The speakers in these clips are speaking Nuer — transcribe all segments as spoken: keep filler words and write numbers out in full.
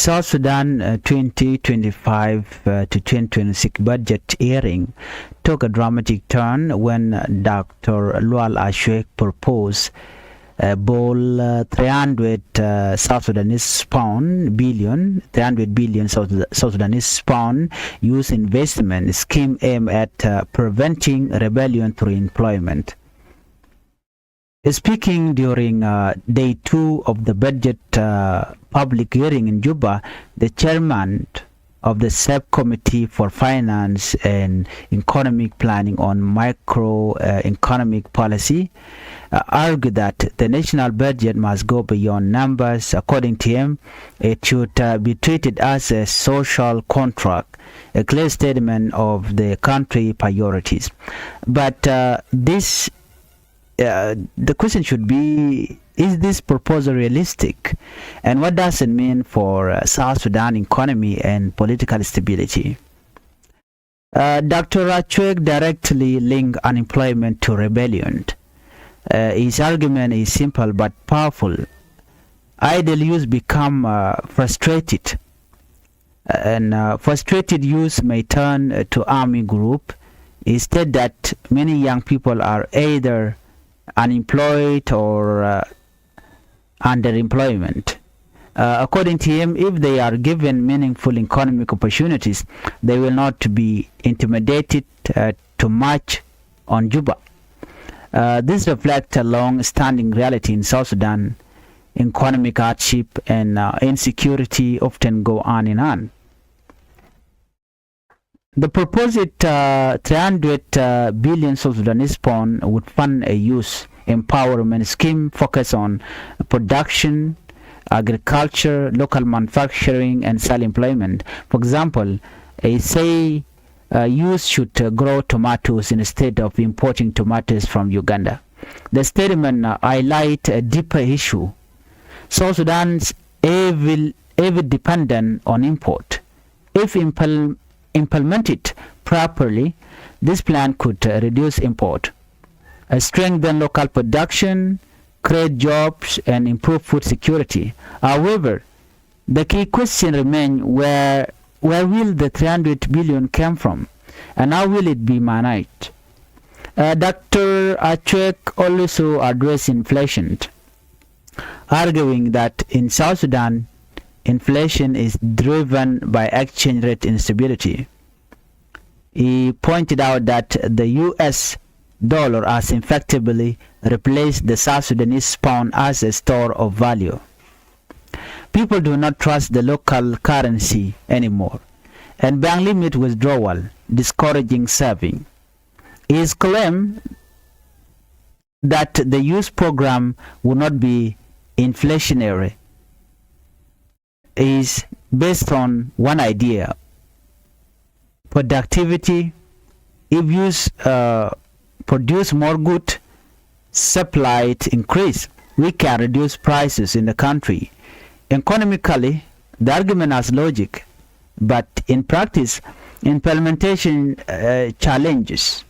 South Sudan uh, twenty twenty-five uh, to twenty twenty-six budget hearing took a dramatic turn when Doctor Lual Achuek proposed a bold uh, three hundred uh, South Sudanese pound billion, three hundred billion South, South Sudanese pound use investment scheme aimed at uh, preventing rebellion through employment. Speaking during uh, day two of the budget uh, public hearing in Juba, the chairman of the Subcommittee for Finance and Economic Planning on Macroeconomic Policy uh, argued that the national budget must go beyond numbers. According to him, it should uh, be treated as a social contract, a clear statement of the country priorities. But uh, this uh, the question should be, is this proposal realistic? And what does it mean for uh, South Sudan economy and political stability? Uh, Doctor Achuek directly linked unemployment to rebellion. Uh, his argument is simple but powerful. Idle youth become uh, frustrated, and uh, frustrated youth may turn uh, to army group. Instead, that many young people are either unemployed or uh, underemployment. Uh, according to him, if they are given meaningful economic opportunities, they will not be intimidated uh, to march on Juba. Uh, this reflects a long-standing reality in South Sudan. Economic hardship and uh, insecurity often go hand in hand. The proposed uh, three hundred uh, billion South Sudanese pound would fund a youth empowerment scheme focused on production, agriculture, local manufacturing, and self-employment. For example, a say uh, youth should uh, grow tomatoes instead of importing tomatoes from Uganda. The statement uh, highlight a deeper issue. South Sudan's heavy, heavy dependent on import. If impl- implemented properly, this plan could uh, reduce import, uh, strengthen local production, create jobs, and improve food security. However, the key question remains, where, where will the three hundred billion come from, and how will it be managed? Uh, Doctor Achuek also addressed inflation, arguing that in South Sudan, inflation is driven by exchange rate instability. He pointed out that the U S dollar has effectively replaced the South Sudanese pound as a store of value. People do not trust the local currency anymore, and bank limit withdrawal discouraging saving. His claim that the youth program will not be inflationary is based on one idea: productivity. If youth uh, produce more good, supply it increase, we can reduce prices in the country. Economically, the argument has logic, but in practice, implementation uh, challenges.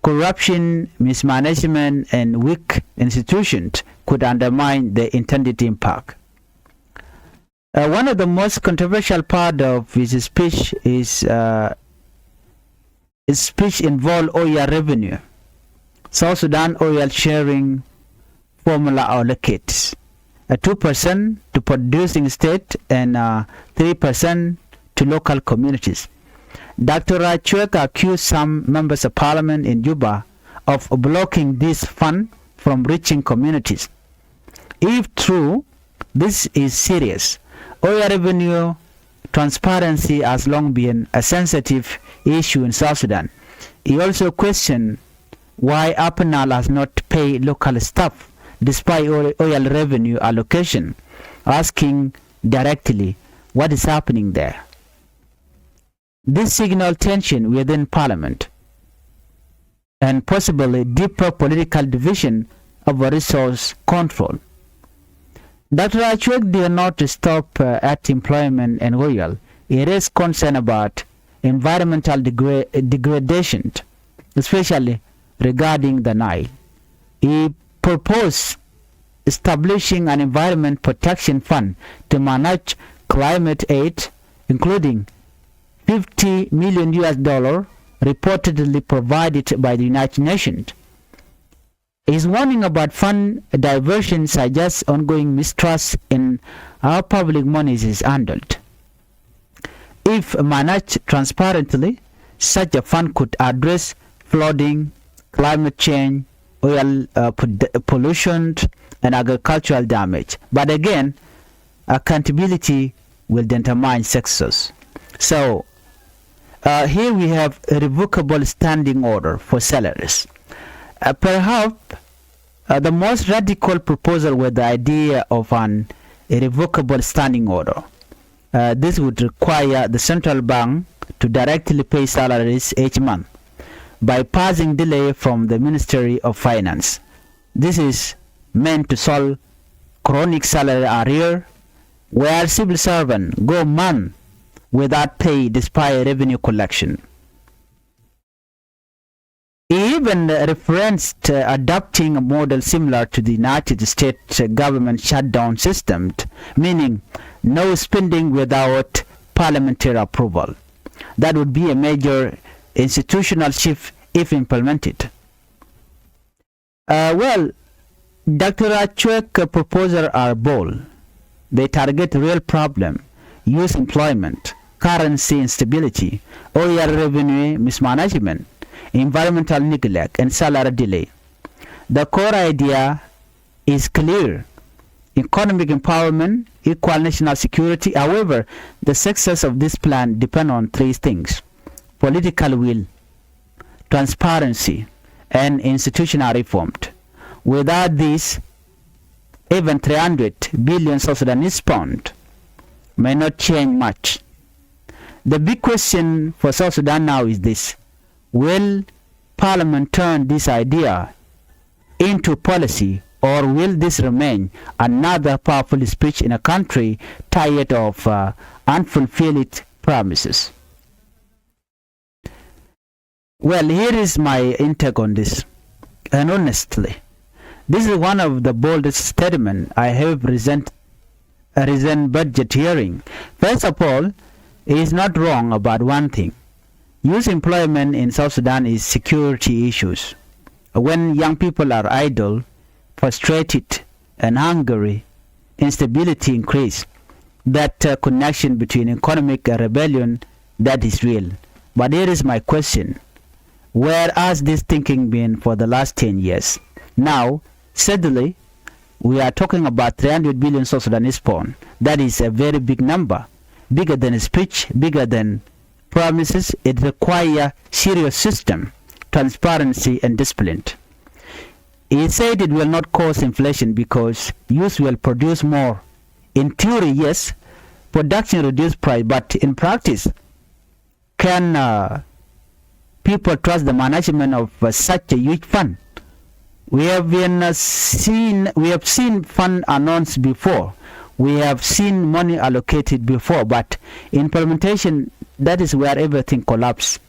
Corruption, mismanagement, and weak institutions could undermine the intended impact. Uh, one of the most controversial part of his speech is uh, his speech involved oil revenue. South Sudan oil sharing formula allocates a two percent to producing state and uh, three percent to local communities. Doctor Achuek accused some members of parliament in Juba of blocking this fund from reaching communities. If true, this is serious. Oil revenue transparency has long been a sensitive issue in South Sudan. He also questioned why Upper Nile has not paid local staff despite oil revenue allocation, asking directly what is happening there. This signal tension within parliament and possibly deeper political division over resource control. Doctor Achuek did not stop uh, at employment and oil. He raised concern about environmental degra- degradation, especially regarding the Nile. He proposed establishing an environment protection fund to manage climate aid, including fifty million U S dollar reportedly provided by the United Nations. His warning about fund diversion suggests ongoing mistrust in how public monies is handled. If managed transparently, such a fund could address flooding, climate change, oil uh, pollution, and agricultural damage. But again, accountability will determine success. So uh, here we have a revocable standing order for salaries. Uh, perhaps uh, the most radical proposal was the idea of an irrevocable standing order. Uh, this would require the central bank to directly pay salaries each month, bypassing delay from the Ministry of Finance. This is meant to solve chronic salary arrear, where civil servants go months without pay despite revenue collection. He even referenced uh, adopting a model similar to the United States government shutdown system, meaning no spending without parliamentary approval. That would be a major institutional shift if implemented. Uh, well, Doctor Acuek's proposals are bold. They target real problem: youth employment, currency instability, oil revenue mismanagement, environmental neglect, and salary delay. The core idea is clear: economic empowerment, equal national security. However, the success of this plan depends on three things: political will, transparency, and institutional reform. Without this, even three hundred billion South Sudanese pound may not change much. The big question for South Sudan now is this: will Parliament turn this idea into policy, or will this remain another powerful speech in a country tired of uh, unfulfilled promises? Well, here is my intake on this. And honestly, this is one of the boldest statements I have present a recent budget hearing. First of all, he is not wrong about one thing. Youth employment in South Sudan is security issues. When young people are idle, frustrated, and hungry, instability increase. That uh, connection between economic and rebellion, that is real. But here is my question: where has this thinking been for the last ten years? Now, sadly, we are talking about three hundred billion South Sudanese pound. That is a very big number, bigger than a speech, bigger than promises. It requires serious system, transparency, and discipline. He said it will not cause inflation because youth will produce more. In theory, yes, production reduce price, but in practice, can uh, people trust the management of uh, such a huge fund? We have been uh, seen, we have seen fund announced before. We have seen money allocated before, but implementation, that is where everything collapses.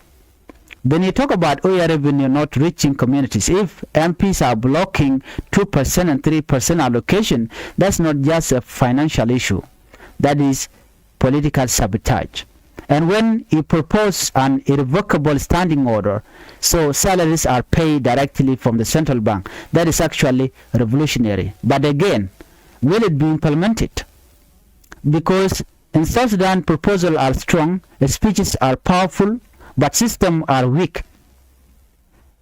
Then you talk about oil revenue not reaching communities. If M Ps are blocking two percent and three percent allocation, that's not just a financial issue. That is political sabotage. And when he proposed an irrevocable standing order, so salaries are paid directly from the central bank, that is actually revolutionary. But again, will it be implemented? Because in South Sudan, proposals are strong, speeches are powerful, but systems are weak.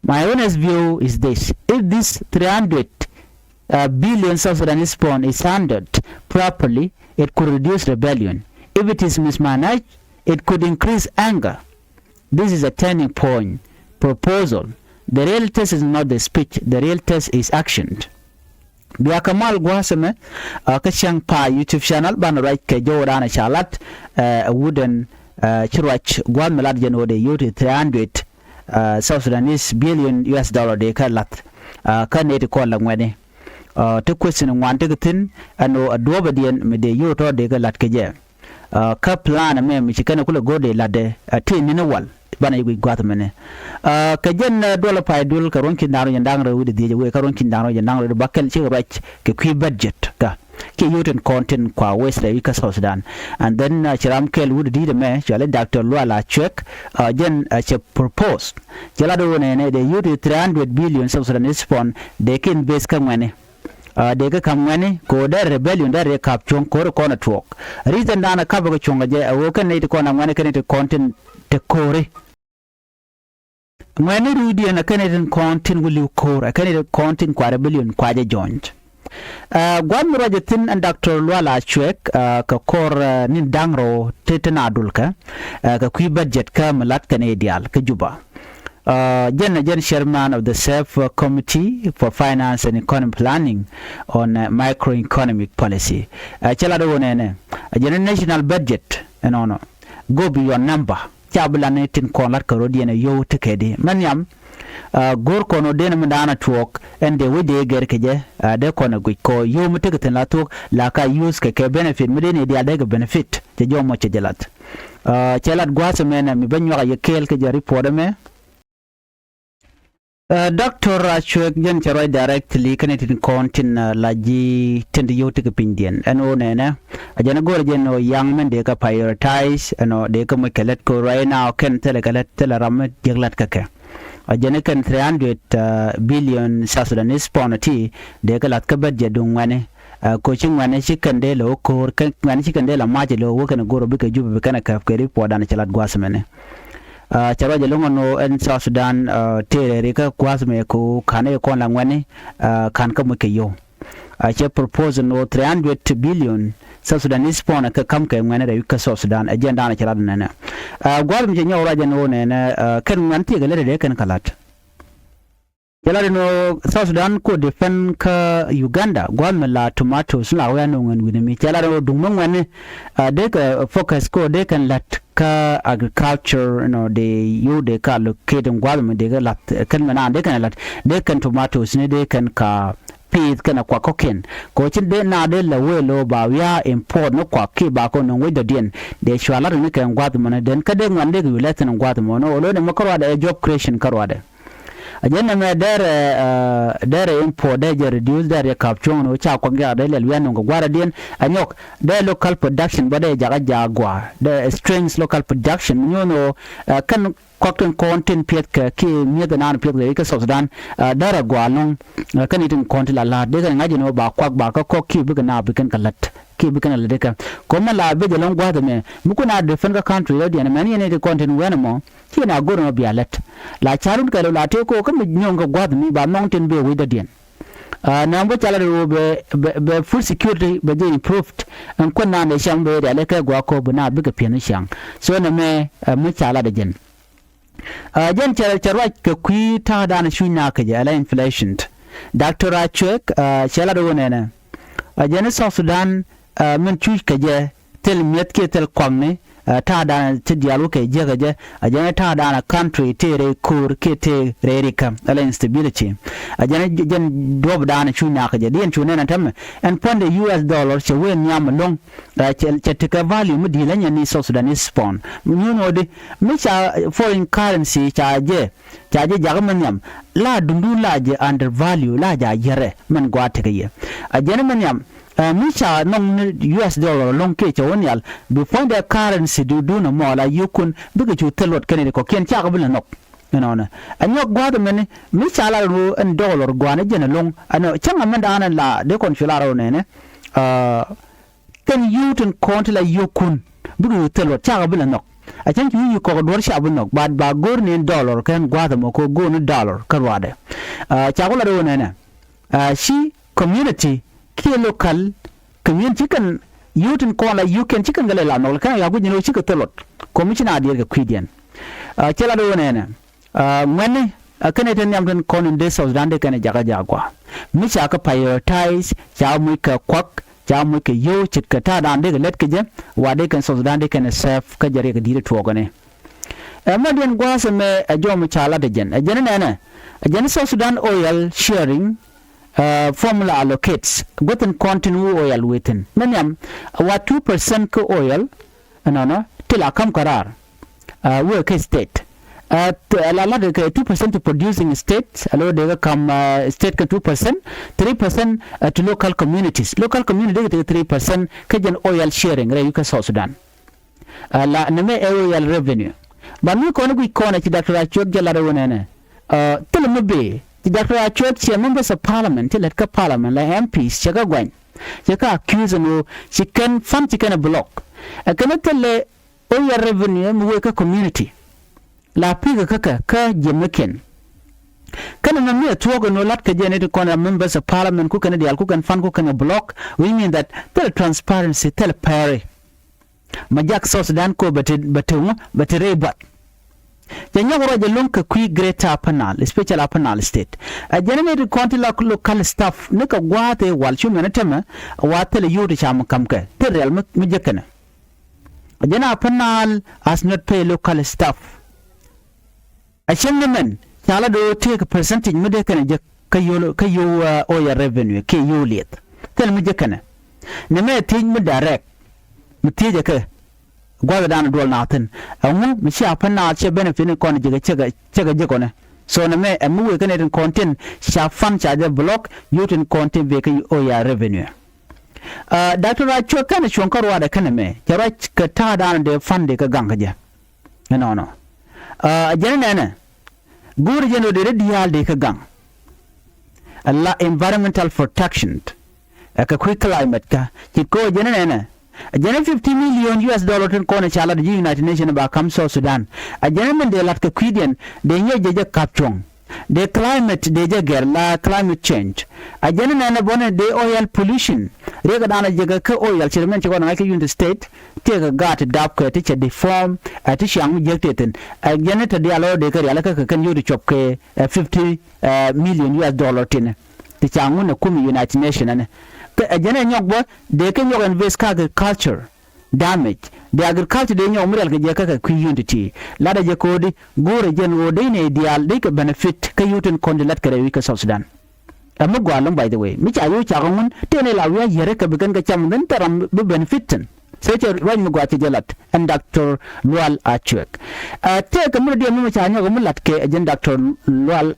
My honest view is this: if this three hundred uh, billion South Sudanese pound is handled properly, it could reduce rebellion. If it is mismanaged, it could increase anger. This is a turning point proposal. The real test is not the speech, the real test is action. Bia kɛ mal gua̱a̱th ɛmɛ kä cäŋ pa YouTube channel banɛ ruac kɛ jɔw danɛ ca lat ɛ wut ɛn ci ruac gua̱a̱th mi lat jɛn ɣöö dee yio̱w ti three hundred South Sudanese billion U S dollar dee kɛ lath kä nɛy ti kɔn la ŋuɛ̈tni. Ti question ŋuan tekɛ thi̱n ɛn ɣöö a duɔ̱ɔ̱pɛ diɛn mi dee yio̱w tɔ̱ dee kɛ lath kɛ jɛ. Kä plan ɛmɛ mi ci kɛn ɛ kulɛ go̱r dee la̱tdɛ a tëë ni̱n ɛ wal banɛ ji̱ guic gua̱th ɛmɛnɛ. Kɛ jɛn duɔl ɛ pay duël kɛ ruɔ̱n ki̱n da̱ŋ rɛw jɛn da̱ŋ rɛw wi̱cdɛ dhiec ɛ wëë kä ruɔ̱n ki̱n da̱ŋ rɛw jɛn da̱ŋ rɛw wi̱cdɛ bäkɛl cikɛ ruac kɛ kui̱ budget kä. Kiɛ yio̱w tin kɔn tin kua waste rɛy wi̱c kä South Sudan. And then ci ram kɛl wut di̱i̱t ɛmɛ cɔali Doctor Lual Acuek, jɛn cɛ propose, cɛ lat ɣöö nɛnɛ dee yio̱w ti three hundred billion South Sudanese pound dee kä invest kä ŋuɛ̈ni. Dee kä ka̱m ŋuɛ̈ni kɛ ɣöö dee rebellion dee rɛ kap cuɔ̱ŋ ko̱r kɔn a tuɔɔk. Reason dan a kap kɛ cuɔ̱ŋ kɛ jɛ a ɣöö kɛn nɛy ti kɔn a ŋuɛ̈ni kɛn nɛy ti kɔn tin te ko̱ri. Ŋuɛ̈ni ruucdiɛn a kɛn nɛy tin kɔn tin wä li̱w ko̱r a kɛn nɛy tin kɔn tin kua rebellion kua jɛ jɔny. Gua̱th mi ruacɛ thi̱n ɛn Doctor Lual Acuek kɛ ko̱r ni̱n da̱ŋ rɛw ti ti na dulkɛ kɛ kui̱ budget kä mi la̱t kɛn i̱ diaal kä Juba. Jɛn ɛ jɛn chairman of the Self Committee for Finance and Economic Planning on Microeconomic Policy. Cɛ lat ɣöö nɛnɛ a jɛn national budget ɛnɔnɔ go beyond number. Ca bi lan ni tin kɔn lat kɛ rɔ̱diɛn ɛ yio̱w ti kɛ di mɛ nhiam. Go̱r kɔn ɔ den mi da̱a̱n a tuɔɔk ɛn dee wec dee gɛr kɛ jɛ. Dee kɔn ɛ guic kɔ yio̱w mi tekɛ thi̱n la thuɔ̱k la ka use kɛ kɛ benefit mi dee ni diaal dee kɛ benefit cɛ jɔmɔ cɛ jɛ lat. Cɛ lat gua̱a̱th ɛmɛnɛ mi bä nyuak a yɛ kɛɛl kɛ jɛ report ɛmɛ. Doctor Acuek jɛn cɛ ruac directly kɛnɛ tin kɔn tin la ji̱ tin ti yio̱w ti kɛ pinydiɛn ɛn ɣöö nɛnɛ a jɛn go̱r jɛn ɣöö yaŋ mɛn dee kɛ prioritize ɛn ɣöö dee kɛ moc kɛ lät kɛ ɣöö ruac inɔ kɛn thilɛ kɛ lät thilɛ ram mi jiäk la̱t kä kɛ. A jɛn kɛn three hundred billion South Sudanese pound ti dee kɛ la̱th kä budget duŋ ŋuɛ̈ni. Ko ci ŋuɛ̈ni ci kɛn dee lɛ wä ko̱o̱r ŋuɛ̈ni ci kɛn dee lɛ mac ilɛ wä kɛn go̱r ɔ bikɛ jup bi kɛn ɛ käp kɛ report dan cɛ lat gua̱a̱th mɛni. Cɛ ruac ɛlɔ̱ŋ ɛn ɣöö ɛn South Sudan tëë rɛɛri kä gua̱a̱th mɛ ko ka̱n ɛ kɔn la ŋuɛ̈ni ka̱n kä muc kɛ yio̱w. Cɛ propose ɛn ɣöö three hundred billion South Sudanese pound kɛ ka̱m kɛ ŋuɛ̈ni rɛy wi̱c kä South Sudan ɛ jɛn da̱a̱n cɛ lat nɛnɛ. Gua̱a̱th mi cɛ nyɔk ruac ɛn ɣöö nɛnɛ kɛn ŋuɛ̈ni thiekɛ lät ɛ dee kɛn kɛ la̱t. Cɛ lat ɛn ɣöö South Sudan ko depend kä Uganda gua̱a̱th mi la tomatoes la wi̱i̱ a no̱o̱ŋ ɛn wi̱ni mi cɛ lat ɛn ɣöö duŋ mi ŋuɛ̈ni. Dee kɛ focus ko dee kɛn la̱t kä agriculture nɔ dee yio̱w dee ka allocate in gua̱a̱th mi dee kɛ la̱th kɛn mi naan dee kɛn la̱t dee kɛn tomatoes ni dee kɛn ka pi̱i̱th kɛn a kuak kɔ̱kiɛn. Kɛ ɣöö ci dee na dee la wee lo̱o̱ ba wi̱i̱ a import ni kuak kiɛ ba kɔn no̱o̱ŋ wec dɔ̱diɛn dee cua la̱t ni kɛn gua̱a̱th mɔni den kä dee ŋuɛ̈ni dee kɛ wi̱i̱ la̱th in gua̱a̱th mɔni ɣöö lo̱o̱ ni mi kä ruaadɛ ɛ job creation kä ruaadɛ. A jɛn nɛmɛ dɛrɛ dɛrɛ import dɛrɛ jɛ reduce dɛrɛ jɛ kap cuɔ̱ŋ ni wä ca kuak yak dee lɛl wi̱i̱ a nuŋ kɛ gua̱a̱r a diɛn a nyɔk dɛrɛ local production bä dɛrɛ jakä jaak gua̱a̱r dɛrɛ strength local production mi nyuɔ̱n wä kɛn kuak tin kɔn tin piɛth kɛ kiɛ mi̱eth ɛnan piɛth kɛ kä South Sudan. Dɛrɛ gua̱a̱r nuŋ kɛn itin kɔn ti la la̱a̱t dee kɛn ŋa̱c jɛ ni wä ba kuak ba kä kɔk kiɛ bikɛ na bi kɛn kɛ lät kiɛ bikɛn kɛ lät dee kɛ. Kɔmɛ la bek jɛ lɔ̱ŋ gua̱a̱th ɛmɛ mi kun a defend kä country dɔ̱diɛn ɛmɛ ni yɛn itin kɔn tin wɛn ɛmɔ. Ci na go̱r nɔ bia lät la carun kɛ lo la tëë ko kä mi nyɔ̱ŋ kɛ gua̱th mi ba nhɔŋ tin bee wec dɔ̱diɛn. Nɛm bä ca lat ɣöö bɛ bɛ food security bɛ jɛ improved. Ɛn kuän naan dee cam bɛ rial kɛ gua̱a̱k kɔ bi na bikɛ piɛn i̱ ciaŋ. So nɛmɛ mi ca lat ɛ jɛn. Jɛn cɛ cɛ ruac kɛ kui̱ ta̱a̱ daan cuc na kɛ jɛ ala inflation. Doctor Acuek cɛ lat ɣöö nɛnɛ. Jɛn i̱ South Sudan min cuc kɛ jɛ thil mi̱eth kiɛ thil kuakni. Ta̱a̱dan ti diaal wä kɛ jiäkä jɛ a jɛn ta̱a̱dan a country tëë rɛy ko̱o̱r kiɛ tëë rɛy rikä ala instability. A jɛn jɛn duɔ̱pdan cu nyakä jɛ diɛn cu nɛn a tämɛ ɛn puɔ̱nydɛ U S dollar cɛ wee nhiam ɛlɔ̱ŋ. Cɛ tekɛ value mi di̱i̱l anyɛ ni South Sudanese pound mi nyuun ɣöödi mi ca foreign currency ca jɛ ca jɛ jakä mi nhiam la dundun la jɛ under value la jɛ a yɛrɛ min gɔaa tekɛ yɛ. A jɛn mi nhiam mi ca nhɔŋ ni U S dollar ɛlɔ̱ŋ kiɛ cɛ wä nhial bi puɔ̱nydɛ currency dudun ɛmɔ la yio̱kun bikɛ cu thil luɔt kɛn i̱ kɔ̱kiɛn cakɛ bi lɛ nhɔk. Ɛnɔnɛ ɛ nyɔk gua̱a̱th ɛmɛni mi ca lar ɛn ɣöö ɛn dollar gua̱a̱n ɛ jɛn ɛlɔ̱ŋ ɛnɔ cäŋ ɛmɛn daanɛ la dee kɔn cu lar ɣöö nɛnɛ. Kɛn yio̱w tin kɔn ti la yio̱kun bikɛ cu thil luɔt cakɛ bi lɛ nhɔk. A cäŋ cu yi̱ kɔk duɔ̱r ca bi nhɔk ba ba go̱r ni ɛn dollar kɛn gua̱a̱th ɛmɔ kɛ go̱r ni dollar kä ruaadɛ. Ca ku lat ɣöö nɛnɛ ci community kiɛ local community ci kɛn yio̱w tin kɔn la yio̱w kɛn ci kɛn kɛ lɛ la nhɔk la kɛn a yak guic ni ɣöö ci kɛ thil luɔt. Komi ci na diɛɛr kɛ kui̱diɛn. Cɛ lat ɣöö nɛnɛ ŋuɛ̈ni a kɛn ɛ te nhiam tin kɔn in dee South Sudan dee kɛn ɛ jakä jaak gua̱a̱ mi ca kɛ prioritize ca muc kɛ kuak ca muc kɛ yio̱w ce̱tkɛ ta̱a̱dan dee kɛ lät kɛ jɛ. Wa dee kɛn South Sudan dee kɛn ɛ serve kä jɛ riɛk kɛ di̱i̱t ɛ tuɔɔkɛni. Ɛ mɛndiɛn gua̱a̱th ɛmɛ ɛ jɔm ca lat ɛ jɛn ɛ jɛn nɛnɛ. Ɛ jɛn South Sudan oil sharing formula allocates guäthin kɔn tin wi oil within mɛ nhiam. Wa two percent kä oil ɛnɔnɔ ti la ka̱m kä raar. Wee kä state Ɛ la lat kɛ two percent to producing state, alo dee kɛ kam state kɛ two percent, three percent to local communities. Local community dee kɛ three percent kä jɛn oil sharing rɛy wi̱i̱ kä South Sudan. Ɛ la nɛmɛ ɛ oil revenue. But mi kɔn guic kɔn ɛ ci Doctor Acuek jɛ lat ɛ wä nɛnɛ, thilɛ mi bee ci Doctor Acuek ciɛ members of parliament, ci lät kä parliament la M Ps cɛ kɛ guany, cɛ kɛ accuse ɛn ɣöö ci kɛn fund ci kɛn ɛ block. Ɛ kɛn thilɛ oil revenue mi wee kä community. La pi̱i̱kä kä kɛ kä jiɛmnikiɛn. Kɛn ɛmɛ mi ɛ thuɔ̱k ɛn ɣöö la̱t kɛ jɛ ni ti kɔn ɛ members of parliament ku kɛn diaal ku kɛn fund ku kɛn ɛ block, which mean that thilɛ transparency, thilɛ pɛri. Ma jak South Sudan ko bɛ ti, bɛ ti ŋu, bɛ ti rɛy buat. Cɛ nyɔk ruac ɛlɔ̱ŋ kɛ kui̱ Greater Upper Nile, especially Upper Nile State. Ɛ jɛn ni ti kɔn ti la local staff ni kɛ gua̱a̱th ëë wal cu mɛn ɛ tämɛ, wa thilɛ yio̱w ti ca mi ka̱m kɛ thil riɛl mi, mi jek kɛnɛ. Ɛ jɛn Upper Nile has not pay local staff. A cäŋ ni mɛn ca la do̱o̱ tëëk percentage mi dee kɛnɛ jek kä yio̱w, kä yio̱w oil revenue kiɛ yio̱w lieth. Thil mi jek kɛnɛ. Ni mɛ thiec mi direct mi thiecɛ kɛ gua̱thdan duɔl na thi̱n. Ɛŋu mi ci Upper Nile cɛ benefit ni kɔn jek cɛ kɛ, cɛ kɛ jek kɔnɛ. So ni mɛ ɛ mi wëë kɛnɛ tin kɔn tin ca fund ca jɛ block yio̱w tin kɔn tin bee kä oil revenue. Doctor Acuek kɛnɛ cuɔ̱ŋ kä ruaadɛ kɛnɛ mɛ cɛ ruac kɛ ta̱a̱dan dee fund dee kɛ gaŋ kä jɛ. Ɛnɔnɔ. Ɛ jɛn nɛnɛ go̱o̱rɛ jɛn ɣöö dee dee diaal dee kä gaŋ. Ɛ la environmental protection. Ɛ kɛ kui̱ climate kä ci ko̱o̱ jɛn nɛnɛ. Ɛ jɛn fifty million U S dollar tin kɔn ca lat ji̱ United Nations ba ka̱m South Sudan. Ɛ jɛn min dee lat kɛ kui̱diɛn dee nyɔc jɛ jɛ ka̱p cuɔ̱ŋ. Dee climate dee jɛ gɛr la climate change. A jɛn nɛnɛ bɔnɛ dee oil pollution. Riɛk dan a jɛ kɛ kä oil ci mɛn ci kɔn ŋa̱c kä Unity State. Tiek kɛ gaat ti dap kɛ ti cɛ deform ɛ ti ciaŋ mi jiäk tëë thi̱n. Ɛ jɛn ni te diaal ɔ dee kɛ rial kä kɛ kɛn yio̱w ti cuɔp kɛ ɛ fifty million U S dollar tinɛ. Ti ca ŋun ɛ kum United Nation ɛnɛ. Kä ɛ jɛn ɛ nyɔk bä dee kɛ nyɔk invest kä agriculture. Damage. Dee agriculture dee nyɔk mi rial kɛ jɛ kä kɛ kui̱ yio̱w ti ti. Lat ɛ jɛ ko̱o̱di go̱o̱rɛ jɛn ɣöö dee nɛy diaal dee kɛ benefit kä yio̱w tin kɔn ti lat kɛ rɛy wi̱i̱ kä South Sudan. Ɛ mi gɔaa ɛlɔ̱ŋ, by the way, mi ca yio̱w cakɔ ŋun tëë ni la wi̱i̱ a yiɛrɛ kɛ bi kɛn kɛ cam dhin thil ram bi benefit thi̱n. Thil cɛ ruac mi gɔaa cɛ jɛ lat ɛn Doctor Lual Acuek. Ɛ tëëkɛ mi diɛn mi ca nyɔk mi lat kɛ ɛ jɛn Doctor Lual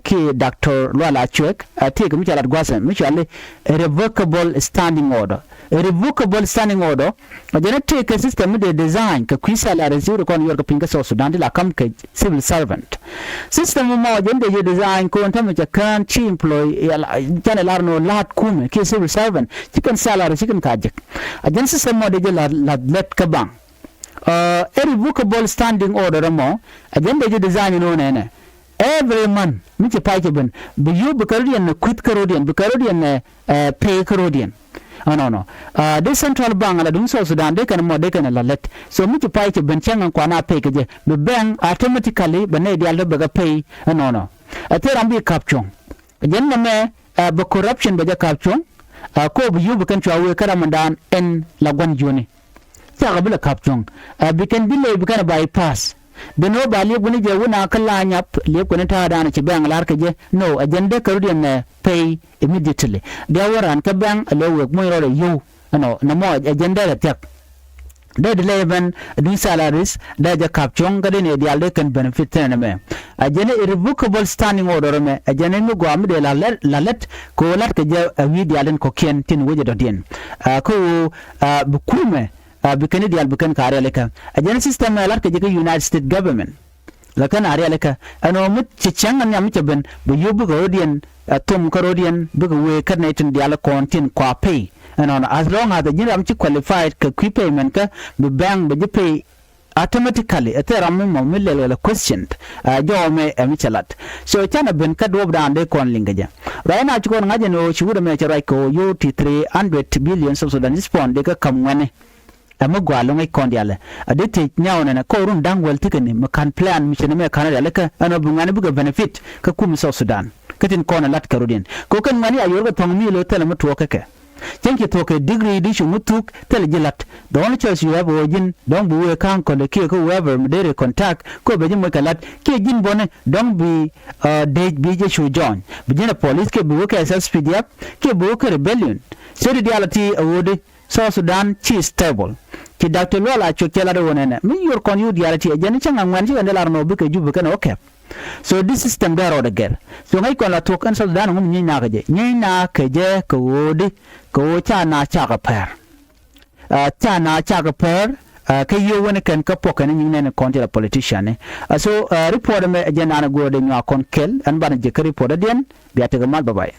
kiɛ Doctor Lual Acuek. Ɛ tëëkɛ mi ca lat gua̱thɛ mi cɔali irrevocable standing order. Irrevocable standing order ɛ jɛn ɛ tëëkɛ system mi dee design kɛ kui̱ salaries ti kɔn yuɔr kɛ piny kä South Sudan ti la ka̱m kɛ civil servant. System mɔ jɛn dee jɛ design ko̱n tämɛ cɛ kään ci employ canɛ lar nɔ la̱t kumɛ kiɛ civil servant ci kɛn salary ci kɛn ka jek. A jɛn system mɔ dee jɛ la, la lät kä baŋ. Ɛ irrevocable standing order mɔ a jɛn dee jɛ design nɔ nɛnɛ. Every month mi ci pay cɛ ben bi yio̱w bi kärɔ̱diɛn nɛ kui̱th kärɔ̱diɛn bi kärɔ̱diɛn nɛ pay kärɔ̱diɛn. Ɛnɔnɔ. Dee Central Bank ala duŋ South Sudan dee kɛn mɔ dee kɛn la lät. So mi ci pay cɛ ben cäŋ ɛn kuan a pay kɛ jɛ bi bank automatically bɛ nɛy diaal dee bɛ kɛ pay. Ɛnɔnɔ. Ɛ thil ram bi ka̱p cuɔ̱ŋ. Jɛn nɛmɛ bɛ corruption bɛ jɛ ka̱p cuɔ̱ŋ. Ko bi yio̱w bi kɛn cua wee kä ram ɛndan ɛn la gua̱n jiöni. Cakɛ bi lɛ ka̱p cuɔ̱ŋ. Bi kɛn bi ley bi kɛn bypass. Bi ni wä ba liep kuni jɛ wun a kä la nyap liep kuni ta̱a̱ da̱a̱n ci bɛŋ lar kɛ jɛ. No, ɛ jɛn dee kärɔ̱diɛn nɛ pay immediately. Dee wä raan kä bɛŋ ɛ lɛ wek muny rɔɔdɛ yio̱w. Ɛnɔ nɛ mɔ ɛ jɛn dee rɛ thiak. Dee di lɛ ɛmɛn duŋ salaries dee jɛ ka̱p cuɔ̱ŋ kä dee ni diaal dee kɛn benefit thinɛ nɛ mɛ. Ɛ jɛn irrevocable standing order mɛ ɛ jɛn mi gɔaa mi dee la lät, la lät kɛ ɣöö la̱t kɛ jɛ ɛ wi̱i̱ diaal in kɔ̱kiɛn tin wecɛ dɔ̱diɛn. Kä ɣöö bi kumɛ bi kɛn i̱ diaal bi kɛn ka rialikä. Ɛ jɛn system ɛ la̱t kɛ jɛ kä United States government. La kɛn a rialikä ɛn ɣöö mi ci cäŋ ɛ nhiam mi cɛ ben bi yio̱w bikɛ ro̱diɛn ɛ thom kä ro̱diɛn bikɛ wee kɛn nɛy tin diaal kɔn tin kua pay. Ɛnɔnɔ, as long as ɛ ji̱n ram ci qualified kɛ kui̱ payment kä bi bank bɛ ji̱ pay automatically. Ɛ thil ram mi mɔ mi lɛl wala question. Jɔwä mɛ ɛ mi cɛ lat. So canɛ ben kä duɔ̱ɔ̱pdan dee kɔn liŋ kɛ jɛ. Right now ci kɔn ŋa̱c ɛn ɣöö ci wut ɛmɛ cɛ ruac kɛ ɣöö yio̱w ti three hundred billion South Sudanese pound dee kä ka̱m ŋuɛ̈ni. Ɛ mi gɔaa lo̱ŋ ɛ kɔn dialɛ a dee thiec nhiaw nɛnɛ kɔɔrun da̱ŋ wäl thi̱kɛ ni mi ka̱n plan mi ci ni mɛ ka̱n rialikä ɛn ɔ bi ŋuɛ̈ni bikɛ benefit kä kum South Sudan. Kä tin kɔn ɛ la̱t kɛ rɔ̱diɛn kɛ ɣöö kɛn ŋuɛ̈ni a yuɔrkɛ thuɔ̱ŋ mi lo̱ thilɛ mi tuɔɔk kä kɛ. Cäŋ ci thuɔ̱k kɛ degree di cu mi thuk thilɛ ji̱ la̱t. The only choice you have ɣöö ji̱n dɔ̱ŋ bi wëë ka̱a̱ŋ kɔ̱lɛ kiɛ kä whoever mi dee ri contact kä bɛ ji̱ moc kɛ la̱t kiɛ ji̱n bɔni dɔ̱ŋ bi dec bi jɛ cu join bi ji̱n ɛ police kiɛ bi wëë kɛ S S P D F kiɛ bi wëë kɛ rebellion. Ceri diaal a ti a ɣöödi South Sudan ci stable. Ci Doctor Lual Acok cɛ lat ɣöö nɛnɛ mi yor kɔn yu diaal ti ɛ jɛn cä ŋa ŋuɛn ci kɛn dee lar nɔ bikɛ jup kɛn ɛ wä kɛp. So this system dee rɔɔdɛ gɛr. So ŋäc kɔn la thuɔ̱k ɛn South Sudan ŋu mi nyieny nakä jɛ, nyieny nakä jɛ kɛ ɣöö di, kɛ ɣöö ca na cakɛ pɛr. Ca na cakɛ pɛr. Kä yio̱w wän kɛn kä puɔk kɛn nyiŋ nɛn kɔn ti la politician ni. So report ɛmɛ ɛ jɛn naan ɛ go̱o̱r dee nyuak kɔn kɛl ɛn banɛ jɛ kä report ɛ diɛn. Bia tekɛ mal, bye bye.